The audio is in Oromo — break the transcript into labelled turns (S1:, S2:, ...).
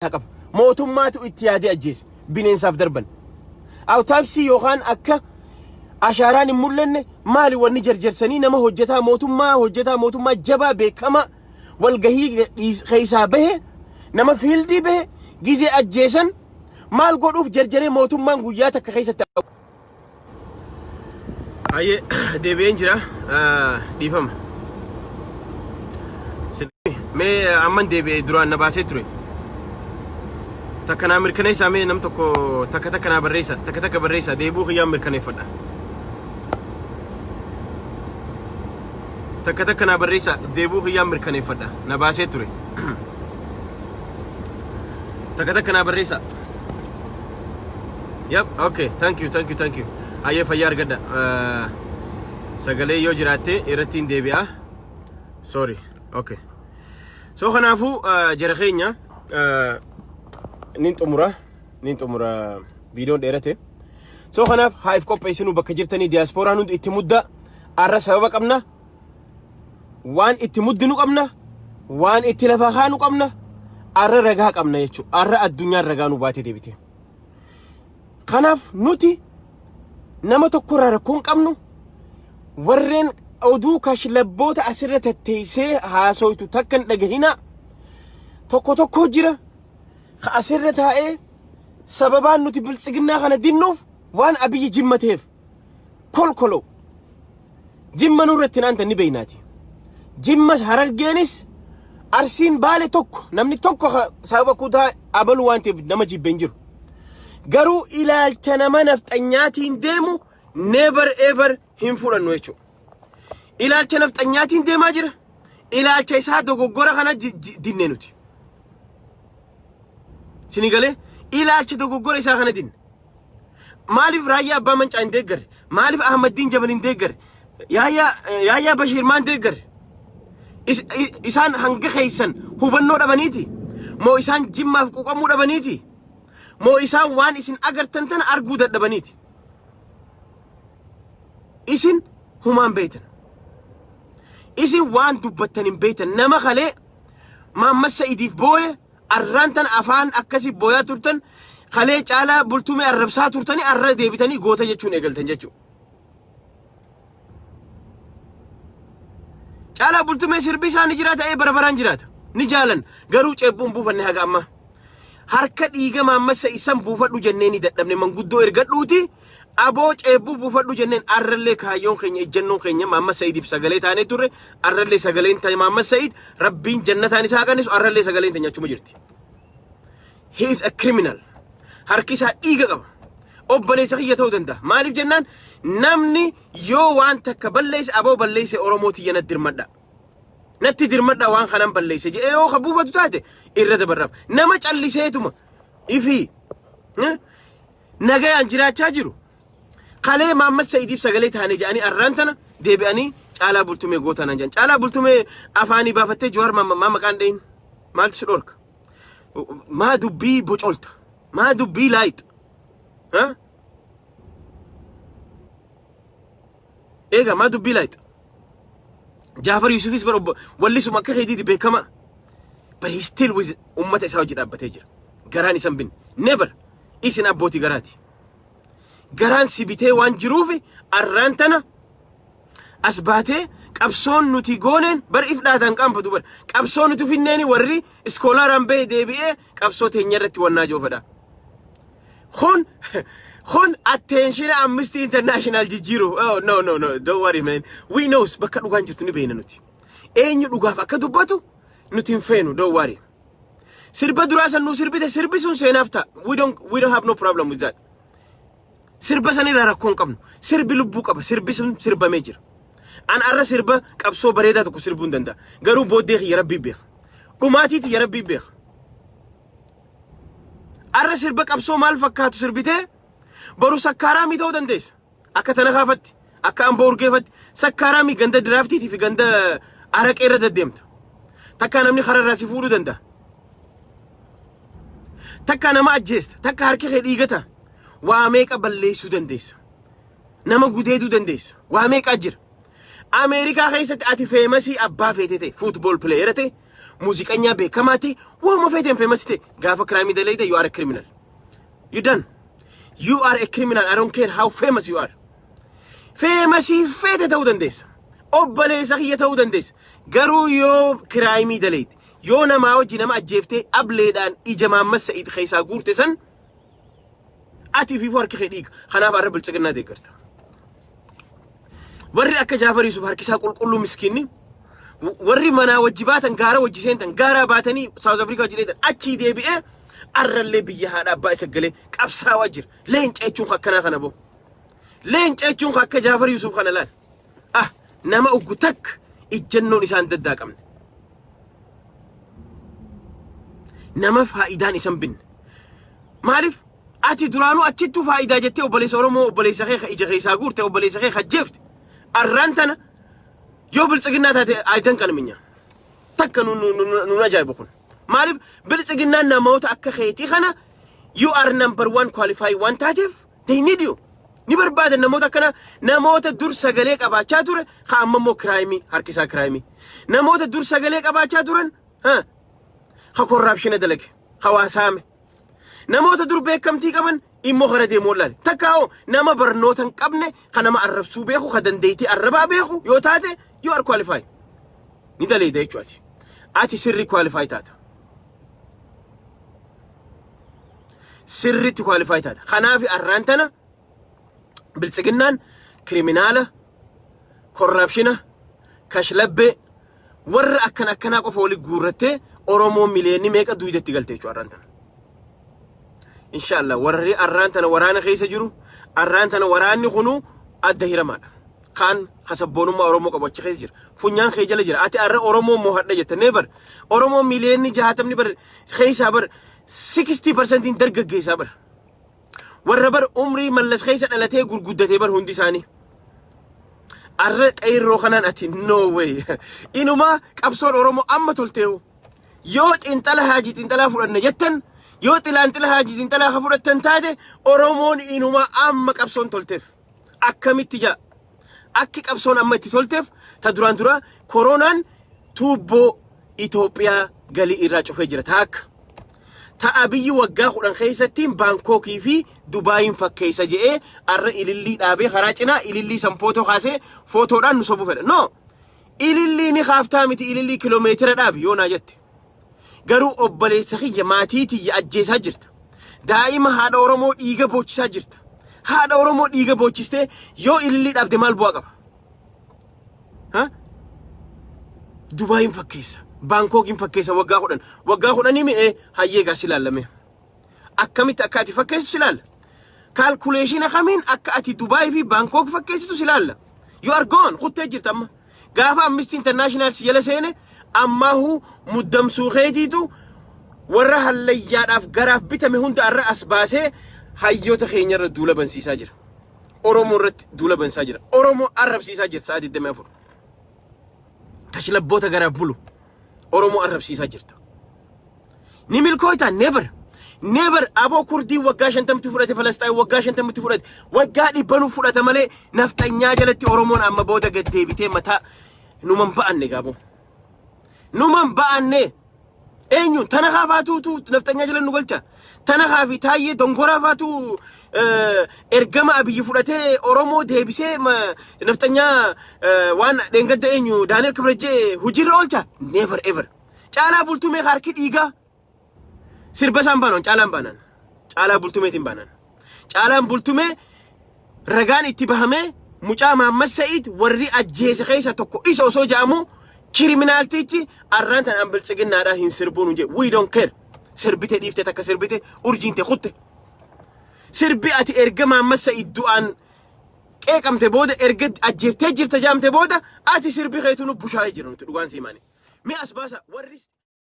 S1: Qaba. Mootummaatu itti yaadee ajjeese. Bineensaaf darban. Autopsy yookaan akka ashaaraan hin mul'anne maali wanni jarjarsanii nama hojjetaa mootummaa hojjetaa mootummaa jabaa beekamaa walgahii keessaa bahe nama fiildii bahe gizee ajjeesan maal godhuuf jarjaree mootummaan guyyaa takka keessatti Hayyee deebi'een jira dhiifama. Mee amman deebi'ee duraan na baasee ture. Takka naa mirkaneessaa mee nam tokko takka takka naa barreessa takka takka barreessa deebi'uu kiyyaan mirkaneeffadha. Takka takka naa barreessa deebi'uu kiyyaan mirkaneeffadha na baasee ture. Takka takka naa barreessa. Yep, okay. Thank you, thank you, thank you. Ayyee fayyaa argadha. Sagalee yoo jiraatte irratti hin deebi'a. Sorry. Okay. So kanaafuu jara keenya nin xumura. Nin xumura viidiyoon dheerate. So kanaaf haa if qopheessinu bakka jirtanii diyaaspooraan hundi itti mudda. Arra sababa qabna. Waan itti muddinu qabna. Waan itti lafa kaanu qabna. Arra ragaa qabna jechuudha. Arra addunyaan ragaa nu baatee deebite. Kanaaf nuti nama tokkorraa rakkoo hin qabnu. Warreen oduu kashlabboota asirra tatteessee haasoytu takka hin dhagahinaa. Tokko tokko jira. Ka asirra taa'ee sababaan nuti biltsiginnaa kana dinnuuf waan Abiyyi Jimma ta'eef. Kolkoloo. Jimma nurratti hin aantan ni beeynaati. Jimmas Harargeenis Arsiin Baale tokko namni tokko sababa kutaa abalu waan ta'eef nama jibbe hin jiru. Garuu ilaalcha nama nafxanyaatiin deemu never ever hin fudhannu jechuudha. Ilaalcha nafxanyaatiin deemaa jira. Ilaalcha isaa dogoggora kana dinne nuti. Sini galee ilaalcha dogoggora isaa kana dinne. Maaliif Raayyaa Abbaa Mancaa hin deeggarre? Maaliif Ahmaddiin Jabal hin deeggarre? Yaayyaa Yaayyaa Bashiir maan deeggarre? Isaan hanga keessan hubannoo dhabaniiti? Moo isaan jimmaaf quuqamuu dhabaniiti? Moo isaan waan isin agartan tana arguu dadhabaniiti? Isin humaan beeytan. Isin waan dubbattan hin beeytan. Nama kalee Maammas Sa'idiif booye Arraan tana afaan akkasii booyaa turtan kalee caalaa bultumee arrabsaa turtanii arra deebitanii goota jechuun eegaltan jechuudha. Caalaa bultumee sirbi isaa ni jiraata ee bara baraan jiraata. Ni jaalan garuu ceephuun buufanne haga ammaa. Harka dhiiga maammassa isan buufadhu jennee ni dadhabne manguddoo ergadhuuti Aboo ceebbuu buufadhu jenneen arrallee kaayyoon keenya ejjannoon keenya Mahammad Sa'idiif sagalee taanee turre arrallee sagaleen ta'e Mahammad Sa'id rabbiin jannataan isaa qannisu arrallee sagaleen teenya achuma jirti. He is a criminal. Harki isaa dhiiga qaba. Obboleessa kiyya ta'uu danda'a. Maaliif jennaan namni yoo waan takka balleesse aboo balleesse Oromoo tiyya natti dirmadha. Natti dirmadha waan kanan balleesse jedhee yoo ka buufatu taate irra dabarraaf. Nama calliseetuma ifii nagayaan jiraachaa jiru. Kalee Maammas Sa'idiif sagalee taane jedhanii arraan tana deebi'anii Caalaa Bultumee gootaa naan jedhan. Caalaa Bultumee afaanii baafattee Jawaar maa maqaan dhayin? Maaltu si dhorka? Maa dubbii bocolta? Maa dubbii laayixa? Ha? Eega maa dubbii laayixa? Jaafar Yusufis bara obbo wallisuma akka keetiiti beekamaa. But he still with ummata isaa hojii dhaabbatee jira. Garaan isan binne. Never. Isin abbootii garaati. Garaan si bitee waan jiruuf arraan tana as baatee qabsoon nuti gooneen bar if dhaataan qaanfatu bar qabsoo nuti finneeni warri iskoolaaraan bahe deebi'ee qabsoo teenya irratti wannaa joofadha. Kun kun attention Amnesty International jijjiiru. Oh no no no don't worry man. We knows bakka dhugaan jirtu ni beekna nuti. Eenyu dhugaaf akka dubbatu nuti hin feenu don't worry. Sirba duraa san nuu sirbite sirbi sun seenaaf ta'a. We don't have no problem with that. Sirba sanirraa rakkoo hin qabnu. Sirbi lubbuu qaba. Sirbi sun sirbamee jira. An arra sirba qabsoo bareedaa tokko sirbuu hin danda'a. Garuu booddee kiyya rabbii beeka. Dhumaatii tiyya rabbii beeka. Arra sirba qabsoo maal fakkaatu sirbitee boru sakkaaraamii ta'uu dandeessa. Akka tana kaafatti, akka amboo urgeeffatti sakkaaraamii ganda diraaftiitii fi ganda araqee irra deddeemta. Takkaa namni karaa irraa si fuudhuu danda'a. Takkaa nama ajjeesta, takka harki kee dhiigata. Waa meeqa balleessuu dandeessa. Nama gudeeduu dandeessa. Waa meeqaa jira. Ameerikaa keessatti ati famous abbaa feete ta'e football player ta'e Muuziqanyaa beekamaa ta'e, waanuma feeteen famous ta'e, gaafa crime dalayte, you are a criminal. You done. You are a criminal. I don't care how famous you are. Famous feete ta'uu dandeessa. Obboleessa kiyya ta'uu dandeessa. Garuu yoo crime dalayte, yoo namaa wajji nama ajjeeftee ableedhaan ija Maammas Sa'iid keessaa guurte san, ati fiifuu harki kee dhiiga. Kanaaf har'a Biltsiginnaa deeggarta. Warri akka Jaafar Yusuf harkisaa qulqulluu miskiinni, warri manaa wajji baatan, gaara wajji seentan, gaaraa baatanii South Africa wajji dheetan, achii deebi'ee arrallee biyya haadha abbaa isa galee qabsaawaa jira. Leenca jechuun akkanaa kana boo. Leenca jechuun akka Jaafar Yusuf kana laal. Ah, nama uggu takka ijjannoon isaan daddaaqamne. Nama faayidaan isan binne. Maaliif ati duraanuu achittuu faayidaa jettee obboleessa Oromoo, obboleessa kee ija keessaa guurte, obboleessa kee hajjeefte? Arraan tana yoo Biltsiginnaa taate ayidan qalminya. Takka nun ajaa'iba kun. Maaliif Biltsiginnaan namoota akka keetii kana, you are number one qualify waan taateef, they need you. Ni barbaadan namoota akkana, namoota dur sagalee qabaachaa ture ka amma immoo crime harkisaa crime. Namoota dur sagalee qabaachaa turan ka corruption dalage, ka waasaame. Namoota dur beekamtii qaban immoo kara deemuu wallaale. Takka hoo nama barnoota hin qabne, ka nama arrabsuu beeku, ka dandeettii arrabaa beeku yoo taate, you are qualified. Ni daleeda jechuudha ati. Ati sirri qualify taata. Sirriitti qualify taata. Kanaaf arraan tana Biltsiginnaan criminal, corruption, kashlabbee, warra akkan akkanaa qofa wali guurrattee Oromoo miliyoonni meeqa duudatti galte jechuudha arraan tana. Inshaallah warri arraan tana waraana keessa jiru, arraan tana waraanni kunuu adda hiramaadha. Kaan kasabboonummaa Oromoo qabu achi keessa jira. Funyaan kee jala jira. Ati arra Oromoo moohadha jetta. Never. Oromoo miliyoonni 60 bar keessaa bar 60% dargaggeessaa bar. Warra bar umrii Mallas keessa dhalatee gurguddatee bar hundi isaanii. Arra qeerroo kanaan ati no way. Inumaa qabsoon Oromoo amma tolteewu. Yoo xiinxala Haajii Xiinxalaa fudhanne jettan, yoo xilaanxila Haajii Xiinxalaa ka fudhattan taate, Oromoon inumaa amma qabsoon tolteef. Akkamitti jaa? Akki qabsoon amma itti tolteef, ta duraan dura koronaan tuubboo Itoophiyaa galii irraa cufee jira. Taakka. Ta Abiyyi waggaa 10 keessatti Baankookii fi Dubaayin fakkeessa je'ee arra ilillii dhaabee karaa cinaa ilillii san footoo kaasee footoodhaan nu sobuu fedha. No! Ilillii ni kaaftaa miti, ilillii kiloomeetira dhaabi yoo naa jette. Garuu obboleessa kiyya, maatii tiyya ajjeesaa jirta. Daa'ima haadha Oromoo dhiiga boochisaa jirta. Haadha Oromoo dhiiga boochisttee yoo ilillii dhaabde maal bu'aa qaba? Ha? Dubaayin fakkeessa. Baankookiin fakkeessa waggaa 10. Waggaa 10 mi'ee hayyee gaa si ilaallame. Akkamitti akka ati fakkeessitu si ilaalla. Calculation kamiin akka ati Dubaayii fi Baankook fakkeessitu si ilaalla. You are gone. Kuttee jirta amma. Gaafa Amnesty International si jala seene, ammaahu muddamsuu keetiitu warra hallayyaadhaaf garaaf bitame hunda arra as baasee hayyoota keenyarra duula bansiisaa jira. Oromoo irratti duula bansiisaa jira. Oromoo arrabsiisaa jira sa'a 24. Tashlabboota garaaf bulu. Oromoo arrabsiisaa jirta. Ni milkooyta? Never. Never. Aboo, Kurdiin waggaa 50tti fudhate, Falasxaayin waggaa 50tti fudhate, waggaa dhibbanuu fudhata malee nafxanyaa jalatti Oromoon amma booda gad deebitee mataa numan ba'anne gaaboo. Numan ba'anne. Eenyuun tana kaafaatuutu nafxanyaa jala nu galcha? Tana kaafi Taayyee dongoraa faatu ergama Abiyyi fudhatee Oromoo deebisee nafxanyaa waan dheengadda eenyu Daani'el Kibrajjee hojiirra oolcha? Never ever. Caalaa Bultumee harki dhiigaa sirba isaan baanan, Caalaan baanan. Caalaa Bultumeetiin baanan. Caalaan Bultumee ragaan itti bahamee mucaa Maammas Sa'iid warri ajjeese keessa tokko isa osoo jedhamu, criminaltichi arraan tan an Biltsiginnaadhaa hin sirbuun hin jedhu. We don't care. Sirbite dhiifte, takka sirbite urjiin te kutte. Sirbi ati erga Maammas Sa'iid du'aan qeeqamte booda, erga ajjeeftee jirta jaamte booda, ati sirbi keetu nu bushaayee jira. Nuti dhugaan siimaani. Mee as baasa warri